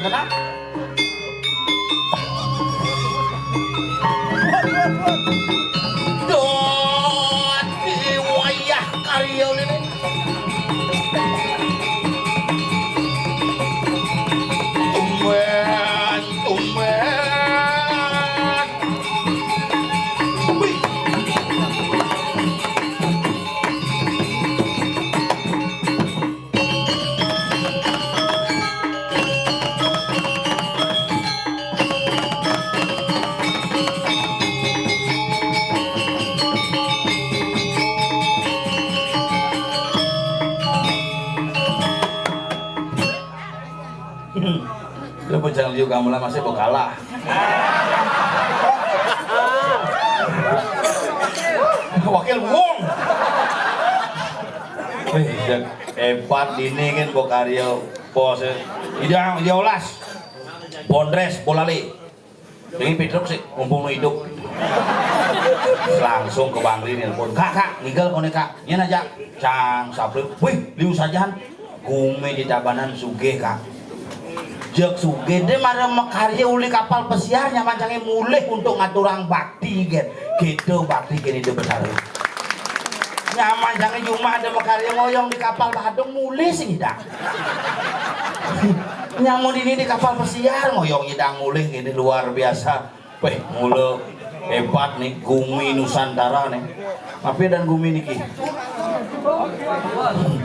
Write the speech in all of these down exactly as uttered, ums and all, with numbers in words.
Dot di wayah karya ini. Tumben, tumben. Wih. Lu bocah liu gamelan masih mau kalah. Wakil wong. Wih, hebat ini kan, mbok karya pos. Ida, ida olas. Bondres, bolale. Ini Petruk sih, mumpung lu hidup. Langsung ke Bang Ri nelpon. "Kak, Kak, ngigel koné, Kak." "Nyén aja." Cang sabré. "Wih, liu sajan." Gumi di Tabanan sugih, Kak. Jeg sugih, dé mara makarya uli kapal pesiar, nyaman cangé mulih untuk ngaturang bakti, gén. Gitu bakti gén Ida Betara. Nyaman cangé jumah ada makarya ngoyong di kapal Badung, mulih sing Ida. Nyamun ini di kapal pesiar, ngoyong Ida mulih, ini luar biasa. Wéh, mula hebat nih, gumi Nusantara nih. Apa dan gumi niki?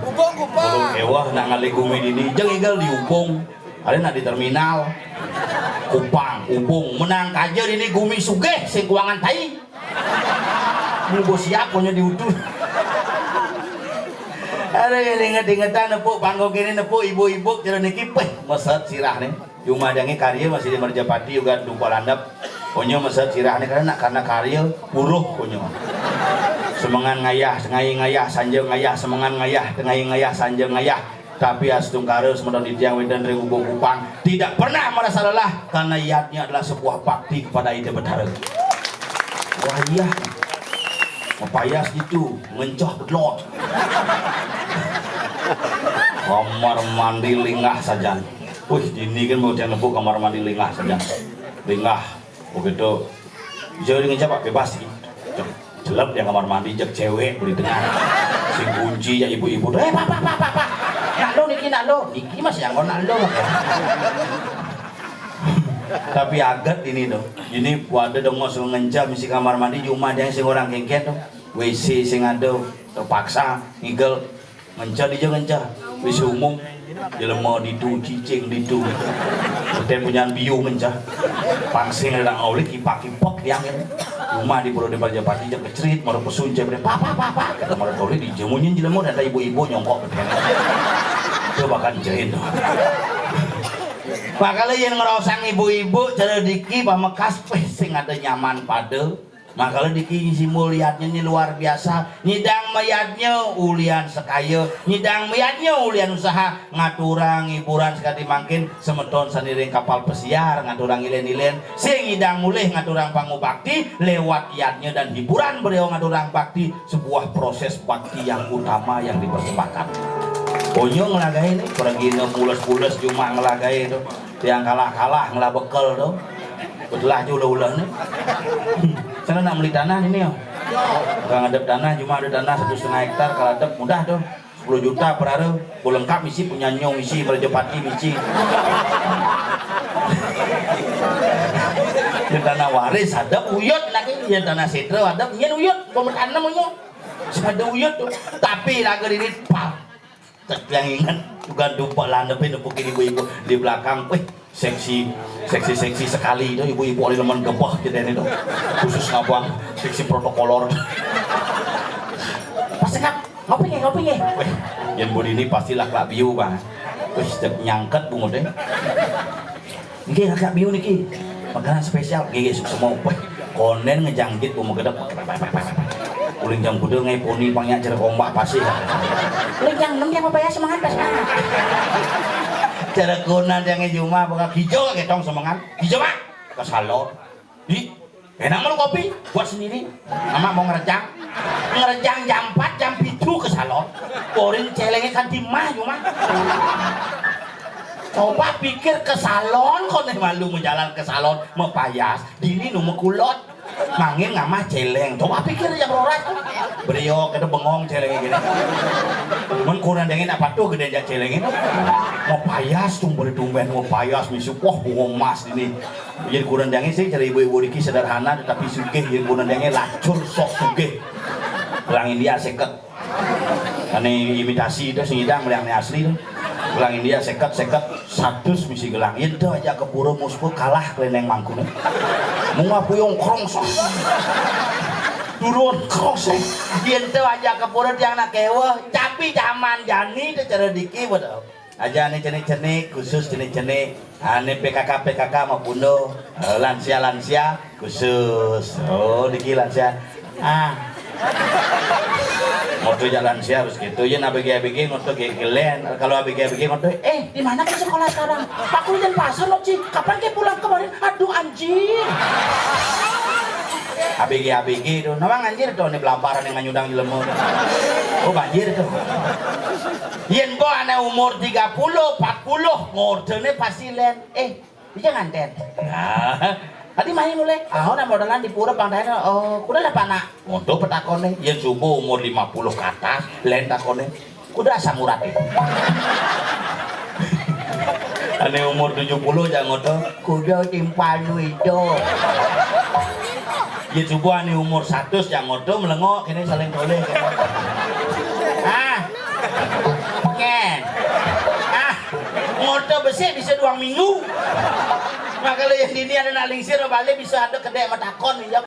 Ubung Kupang. Belum ewah nak ngalih gumi dini, jeng igal di Ubung. Ada nak di terminal. Kupang, Ubung, menang kaja dini gumi sugih, sing kuangan tai. Ini bos siap punya diutus. Ada yang inget-ingetan nepuk panggung ini, nepuk ibu-ibu, cara niki, peh, meset sirah nih. Jumah dangé karya masih di Merjapati juga dupa landep. Konyo meset sirah ni karena, karena karya buruh konyo. Semengan ngayah, sengai ngayah, sanja ngayah, semengan ngayah, tengai ngayah, sanja ngayah. Tapi astungkara semeton titiang wénten ring Ubung Kupang tidak pernah merasa lelah karena yadnya adalah sebuah bakti kepada Ida Betara. Wah iya, mapayas gitu, ngencah bedlot. Kamar mandi lingah sajan. Wih, dini kan mau jangan nebuk kamar mandi lingah saja. Lingah, begitu. Jadi ngecap, Pak, bebas iki. Jelek dia kamar mandi, jek cewek beli tengah. Sing kunci ya ibu-ibu. "Eh, Pak, Pak, Pak, Pak, Pak. Nak lo niki, nak lo." Niki Mas yang nak lo. Tapi aget ini tuh. Ini wadah dong mau suruh ngencap misi kamar mandi, cuma dia sing orang kengket tuh. W C sing ada, terpaksa ngigel. Ngencah dija ngencah. Wis umum. Jelema ditu, cicing ditu. Enten punyan biu ngencah. Pangsing ada ngaulik, kipak-kipak tiang ini. Rumah di Pulau Dempal Japati, jak kecerit, mara pesun, cek, "Pak, Pak, Pak, Pak." Kata mara toli, dijemunyin jelema, ada ibu-ibu nyongkok ke tiang. Itu bahkan jahin tuh. Makanya yang ngerosang ibu-ibu, cara diki, pamekas, weh, sing ada nyaman pada. Makala niki simbol yadnya ni luar biasa. Nyidang mayadnya ulian sekaya, nyidang mayadnya ulian usaha, ngaturang hiburan sekadi mangkin, semeton saniring kapal pesiar ngaturang ilen-ilen, sing nyidang mulih ngaturang pangubakti lewat yadnya dan hiburan beliau ngaturang bakti, sebuah proses bakti yang utama yang dipersembahkan. Onyo ngelagain nih, pergi mules-mules cuma ngelagain tuh. Tiang kalah-kalah ngelah bekel tu. Betulah aja ulah-ulah ni. Sana nak beli tanah ni, ni. Orang ada tanah, cuma ada tanah satu setengah hektar, kalau ada mudah tu. Sepuluh juta per hari, boleh lengkap misi punya nyong, misi Merajapati, misi. Yang tanah waris ada uyut lagi, yang tanah setra ada, yang uyut, pemetaan namanya. Sepeda uyut tu. Tapi laga diri, pam. Tek yang ingat juga dumpa landep itu mungkin ibu-ibu di belakang, wih, seksi, seksi, seksi sekali tu ibu-ibu oleh leman gebah kita ini tu, khusus ngabang seksi protokolor. Pas sekap, ngopi nggih, ngopi nggih. Wih, yang budi ini pastilah kelak biu bang. Wih, setiap nyangket bungut deh. Nggih, agak biu niki. Makanan spesial. Nggih, nggih, semua. Wah, konen ngejangkit bu megedep. Uling jam kuda ngai poni pangnya jeruk ombak pasih. Uling jam enam dia apa ya semangat pas. Cara konan dia ngai jumah bakal hijau ketong semangat. Hijau, Pak. Ke salon. Di, enak malu kopi buat sendiri. Mama mau ngerejang. Ngerejang jam empat, jam pitu ke salon. Korin celengnya kan di mah cuma. Coba pikir ke salon, koné malu mau jalan ke salon, mapayas, dini nu makulot. Mangin ngamah céléng. Coba pikir yang roras. Brio kita bengong céléng gini. Mun kurang dingin apa tuh gedé aja céléng ini. Mapayas tuh beri tumben mapayas misuh. Wah, bunga emas ini. Jadi kurang dingin sih cara ibu-ibu diki sederhana tetapi sugih. Jadi kurang dingin lacur sok sugih. Orang India seket. Ané imitasi itu sing idang beli ané asli itu. Orang India seket seket satus misi gelang. Yén teu aja ke pura musku kalah keleneng mangkuna. Munga puyung krongsong. Turun krongsong. Yén teu aja ke pura tiang nak kéweh. Tapi zaman jani teu cara diki betul. Aja ané cenik-cenik khusus cenik-cenik. Ané P K K P K K mah punduh. Eh, lansia-lansia khusus. Oh, diki lansia. Ah. Ngoto jalan sih harus gitu. Ya, A B G A B G ngoto gé gelén. Kalau A B G A B G ngoto, eh, di mana ke sekolah sekarang? Pak Kulidan pasar loh, Ci. Kapan ke pulang kemarin? Aduh, anjir. A B G A B G itu. Memang anjir tuh nih belamparan yang nganyudang jelema. Oh, banjir tuh. Yén bo ané umur tiga puluh, empat puluh, ngotoné pasti lén. Eh, bisa nganten. Nah, tadi main mulai. Ah, udah modalan di pura Bang Daeno. Oh, kuda apa nak? Ngoto petakoné. Yén subuh umur lima puluh ke atas, lén takoné. Kuda asam urat itu. Ané umur tujuh puluh jangan ngoto. Kuda timpanu itu. Yén subuh ané umur seratus jangan ngoto melengok kene saling toleh. Ah. Ngen. Ah, ngoto besik bisa dua minggu. Maka lo yang dini ada nak lingsir balik bisa ada kedek matakon ya.